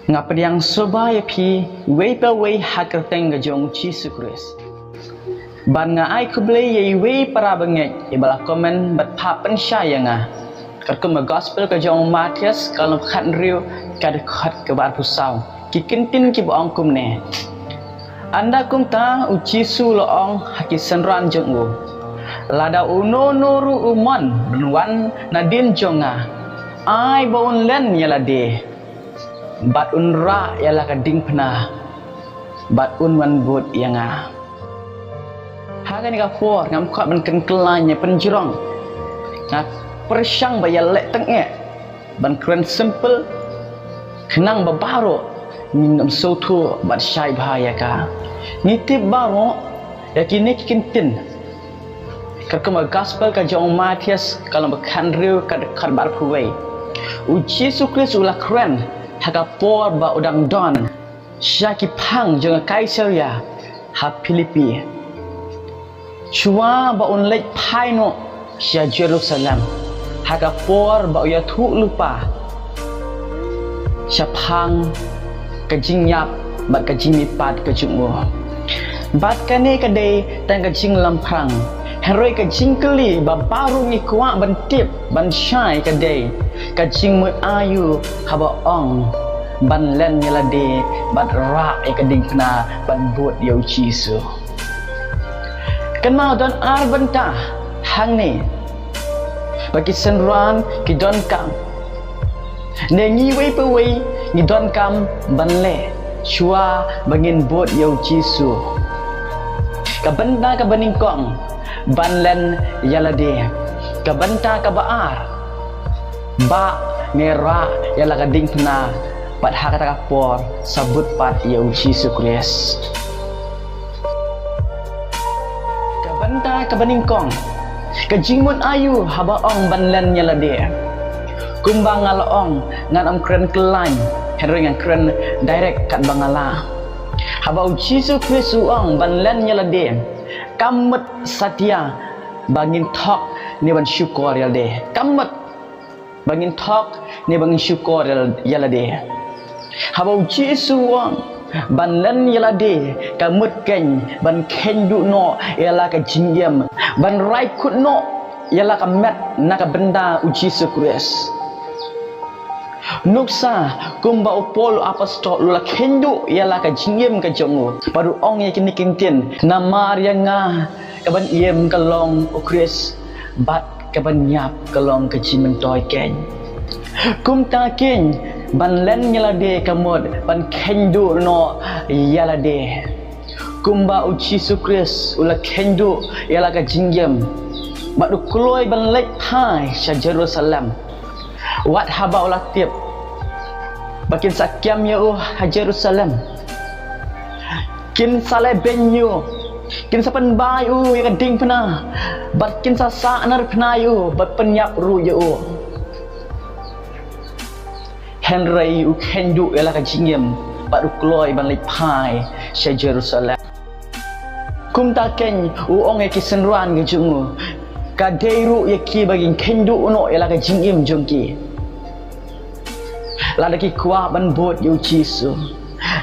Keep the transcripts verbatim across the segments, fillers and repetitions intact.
Nga pdiang sngewbha ïa phi, iwei pa iwei ha ka kyrteng ka jong u Jisu Khrist. Bad nga ai khublei ïa iwei para bangeit, iba la comment bad phah pynshai ïa nga. Katkum ka gospel ka jong u Mathaios, ka lynnong khathynriew, ka dkhot kaba arphew saw. Ki kyntien kiba ong kumne. Ynda kumta u Jisu u la ong ha ki synran jong u. Lada uno uno ruh u mon, ban wan nadien jong nga. Ai ba un len ïa lade. Bad un rah ïa la ka diengphna. Bad un wan bud ïa nga. Ha kane ka por, ngam kwah ban kren kyllaiñ ne pynjrong. Nga pyrshang ba ïaleh tyngeh. Ban kren simple. Khnang ba baroh. Ngin ym sngewthuh bad shai bha ïa ka. Ngi tip baroh. Ïa kine ki kyntien. Katkum ka gospel ka jong u Mathaios ka lynnong ba khathynriew ka dkhot ba arphew wei. U Jisu Khrist u la kren. Ha ka por ba u dang don. Sha ki phang jong ka Kaisaria ha Philippi. Shuwa ba un leit phai noh sha Jerusalem. Ha ka por ba u ïathuh lypa. Shaphang ka jingïap bad ka jingmihpat ka jong u. Bad kane ka dei tang ka jinglamphrang. Hynrei ka jingkylli ba baroh ngi kwah ban tip ban shai ka dei. Ka jingmut aïu haba ong ban len ïa lade bad rah ïa ka diengphna ban bud ïa u Jisu. Kynmaw don ar bynta hangne. Ba ki synran ki donkam. Ne ngi iwei pa iwei ngi donkam ban leh. Shuwa ba ngin bud ïa u Jisu. Ka bynta kaba nyngkong. Ban len ïa lade. Ka bynta kaba ar. Ba ngi rah ïa la ka diengphna. Bad ha kata ka por sa bud pat ïa u Jisu Khrist. Ka bynta kaba nyngkong. Ka jingmut aïu haba ong ban len ïa lade. Kumba nga la ong ngan ym kren kyllaiñ. Hynrei ngan kren direct katba nga la. Haba u Jisu Khrist u ong ban len ïa lade. Kam mut satia ba ngin thok ne ban shukor ïa lade. Kam mut ba ngin thok ne ba ngin shukor ïa lade. Haba u Jisu u ong ban len ïa lade ka mut keiñ ban kheiñ duh noh ïa la ka jingim ban rai kut noh ïa la ka met na ka bynta u Jisu Khrist. Nuksa kumba u Paul u apostol u la kheiñ duh ïa la ka jingim ka jong u. Bad u ong ïa kine ki kyntien namar ïa nga kaban im ka long u Khrist. Bad kaban ïap ka long ka jingmyntoi keiñ. Kumta keiñ ban len ïa lade ka mut ban kheiñ duh noh ïa lade. Kumba u Jisu Khrist u la kheiñ duh ïa la ka jingim. Bad u kloi ban leit phai sha Jerusalem. Wat haba u la tip ba kin sa kem ïa u ha Jerusalem. Kin sa leh beiñ ïa u. Kin sa pynbha ïa u ïa ka diengphna. Bad kin sa sahnarphna ïa u bad pynïap ruh ïa u. Hynrei u kheiñ duh ïa la ka jingim bad u kloi ban leit phai sha Jerusalem. Kumta keiñ u ong ïa ki synran ka jong u. Ka dei ruh ïa ki ba kin kheiñ duh noh ïa la ka jingim jong ki. Lada ki kwah ban bud ïa u Jisu.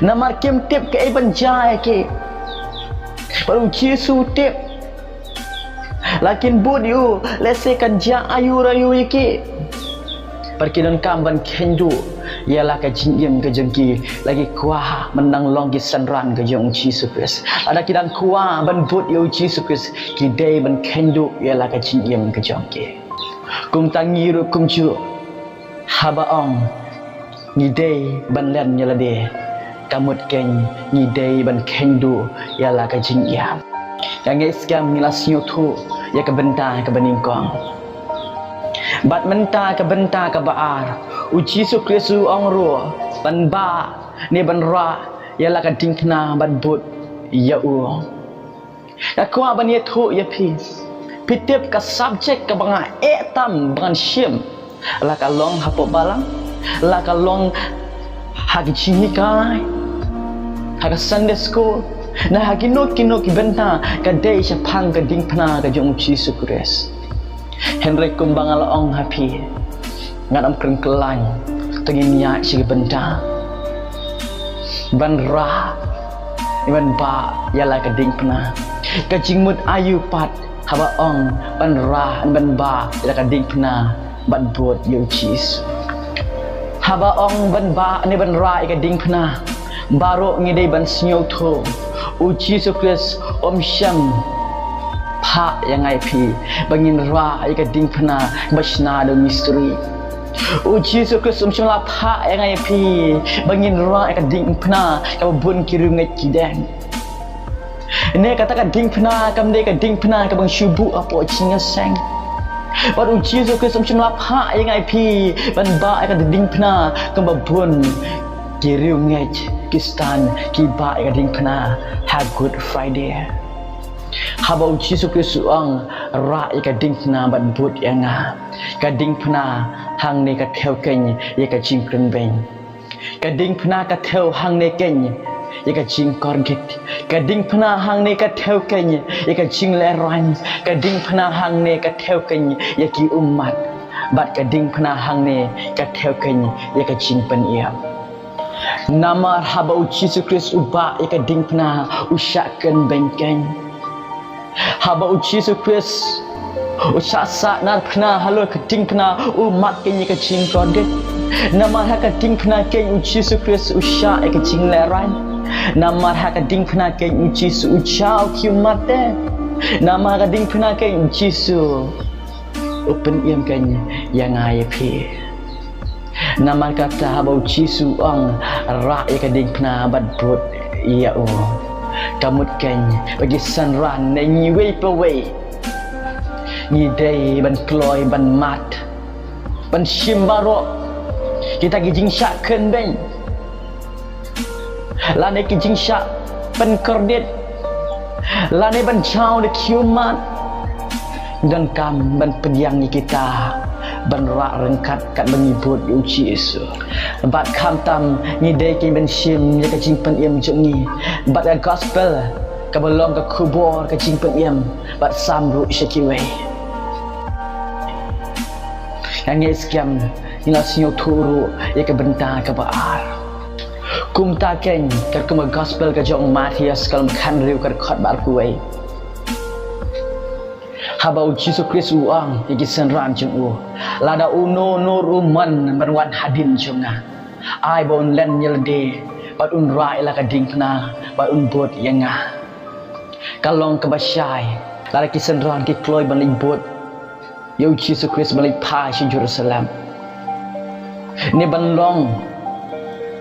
Namar kim tip kaei ban jia ïa ki. Bad u Jisu u tip. La kin bud ïa u, lehse kan jia aïu re aïu ïa ki. Bad ki donkam ban kheiñ duh ïa la ka jingim ka jong ki, la ki kwah ban dang long ki synran ka jong u Jisu Khrist. Lada ki dang kwah ban bud ïa u Jisu Khrist, ki dei ban kheiñ duh ïa la ka jingim ka jong ki. Kumta ngi ruh kumjuh haba ong ngi dei ban len ïa lade. Ka mut keiñ ngi dei ban kheiñ duh ïa la ka jingïap. Ïa ngi skhem ngi la sngewthuh ïa ka bynta kaba nyngkong. Bad mynta ka bynta kaba ar. U Jisu Khrist u ong ruh ban bah ne ban rah ïa la ka diengphna ban bud ïa u. Nga kwah ban ïathuh ïa phi. Phi tip ka subject kaba nga eh tam ba ngan shim. La ka long hapoh balang, la ka long ha ki jinghikai, ha ka Sunday school, na ha kino kino ki bynta ka dei shaphang ka diengphna ka jong u Jisu Khrist. Hynrei kumba nga la ong ha phi, ngan ym kren kyllaiñ, to ngin ïaid sha ki bynta. Ban rah ne ban bah ïa la ka diengphna. Ka jingmut aïu pat haba ong ban rah ne ban bah ïa la ka diengphna bad bud ïa u Jisu? Haba ong ban bah ne ban rah ïa ka diengphna, baroh ngi dei ban sngewthuh, u Jisu Khrist um shym phah ïa nga ïa phi ba ngin rah ïa ka diengphna ba shna da u mistri. U Jisu Khrist um shym la phah ïa nga ïa phi ba ngin rah ïa ka diengphna kaba bun ki riewngeit ki deng. Ne kata ka diengphna kam dei ka diengphna kaba ngi shu buh hapoh jingïaseng. Bad u Jisu Khrist um shym la phah ïa nga ïa phi ban bah ïa ka diengphna kaba bun ki riewngeit Khristan ki bah ïa ka diengphna ha Good Friday. Haba u Jisu Khrist u ong rah ïa ka diengphna bad bud ïa nga, ka diengphna hangne ka thew keiñ ïa ka jingkren beiñ. Ka diengphna ka thew hangne keiñ ïa ka jingkordit. Ka diengphna hangne ka thew keiñ ïa ka jinglehraiñ. Ka diengphna hangne ka thew keiñ ïa ki ummat. Bad ka diengphna hangne ka thew keiñ ïa ka jingpynim. Namar haba u Jisu Khrist u bah ïa ka diengphna, u shah kren beiñ keiñ. Haba u Jisu Khrist u shah sahnarphna halor ka diengphna, u mad keiñ ïa ka jingkordit. Namar ha ka diengphna keiñ u Jisu Khrist u shah ïa ka jinglehraiñ. Namar ha ka diengphna keiñ u Jisu u jaw ki ummat te. Namar ha ka diengphna keiñ u Jisu u pynim keiñ ïa nga ïa phi. Namar kata haba u Jisu u ong rah ïa ka diengphna bad bud ïa u, ka mut keiñ ba ki synran ne ngi wei pa wei ngi dei ban kloi ban mad, ban shim baroh kita ki jingshah kren beiñ, lane ki jingshah pynkordit, lane ban jaw da ki ummat. Donkam ban pdiang ïa kita ban rah ryngkat katba ngi bud ïa u Jisu. Bad khamtam ngi dei keiñ ban shim ïa ka jingpynim jong ngi bad ka gospel kaba long ka khubor ka jingpynim bad sam ruh sha kiwei. Nga ngeit skhem ngi la sngewthuh ruh ïa ka bynta kaba ar. Kumta keiñ, katkum ka gospel ka jong u Mathaios ka lynnong khathynriew ka dkhot ba arphew wei. Haba u Jisu Khrist u ong ïa ki synran jong u, lada uno uno ruh u mon ban wan hadien jong nga, ai ba un len ïa lade bad un rah ïa la ka diengphna bad un bud ïa nga. Ka long kaba shai lada ki synran ki kloi ban leit bud ïa u Jisu Khrist ban leit phai sha Jerusalem, ne ban long,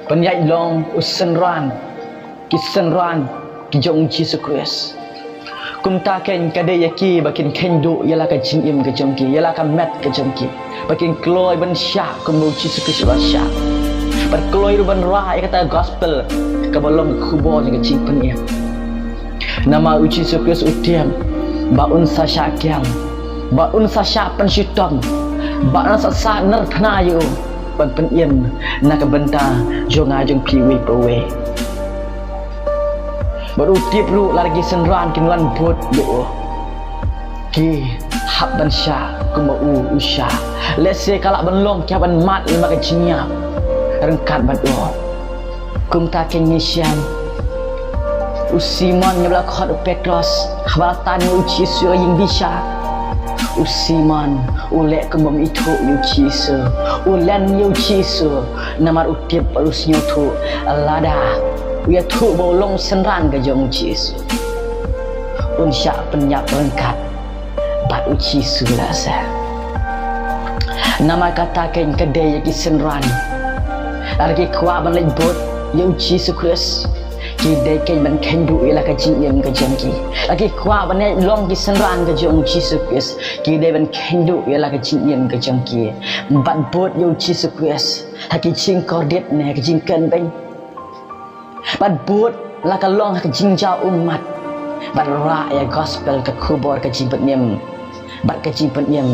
ban ïaid long u synran, ki synran ki jong u Jisu Khrist. Kumta keiñ ka dei ïa ki ba kin kheiñ duh ïa la ka jingim ka jong ki, ïa la ka met ka jong ki, ba kin kloi ban shah kumba u Jisu Khrist u la shah, ban kloi ruh ban rah ïa kata ka gospel kaba long ka khubor jong ka jingpynim. Namar u Jisu Khrist u tip ba un sa shah kiang, ba un sa shah pynshitom, ba un sa sahnarphna ïa u ban pynim na ka bynta jong nga jong phi wei pa wei. Bad u tip ruh lada ki synran kin wan bud ïa u, ki hap ban shah kumba u u shah. Lehse ka lah ban long ki hap ban mad lem bad ka jingïap ryngkat bad u. Kumta keiñ ngi shem, u Simon, ngi ba la khot u Petros, haba la tan ïa u Jisu ha ïing bishar, u Simon u leh kum bym ithuh ïa u Jisu. U len ïa u Jisu namar u tip bad u sngewthuh lada u ïathuh ba u long synran ka jong u Jisu, un shah pynïap ryngkat bad u Jisu lehse. Namar kata keiñ ka dei ïa ki synran, lada ki kwah ban leit bud ïa u Jisu Khrist, ki dei keiñ ban kheiñ duh ïa la ka jingim ka jong ki. Lada ki kwah ban leit long ki synran ka jong u Jisu Khrist, ki dei ban kheiñ duh ïa la ka jingim ka jong ki bad bud ïa u Jisu Khrist ha ki jingkordit ne ha ki jingkren beiñ. Bad bud la ka long ha ka jingjaw ummat bad rah ïa ka gospel, ka khubor ka jingpynim, bad ka jingpynim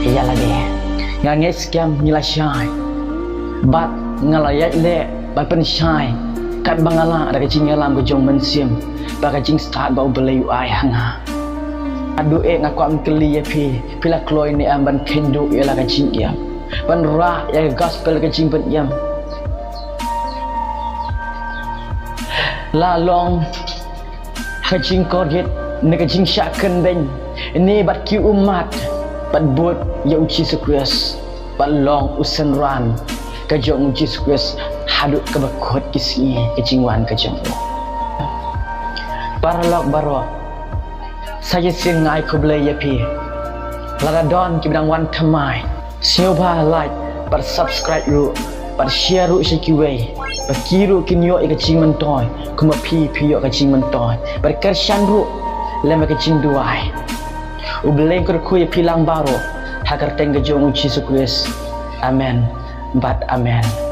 ïa lade. Nga ngeit skhem ngi la shai bad nga la ïaid leh bad pynshai katba nga lah da ka jingïalam ka jong u Mynsiem bad ka jingstad ba u Blei u ai ha nga. Haduh eh nga kwah ban kylli ïa phi, phi la kloi ne em ban kheiñ duh ïa la ka jingim, ban rah ïa ka gospel ka jingpynim? La long ha ka jingkordit ne ka jingshah kyndeng ne bad ki ummat, bad bud ïa u Jisu Khrist, bad long u synran ka jong u Jisu Khrist haduh kaba kut ki sngi ka jingwan ka jong u. Paralok baroh, sa shisien nga ai khublei ïa phi. Lada don kiba dang wan thymmai, sngewbha like bad subscribe ruh bad share ruh sha kiwei, ba ki ruh kin ïoh ïa ka jingmyntoi kumba phi phi ïoh ka jingmyntoi, bad kyrshan ruh lem bad ka jingduwai. U Blei un kyrkhu ïa phi lang baroh ha ka kyrteng ka jong u Jisu Khrist. Amen bad amen.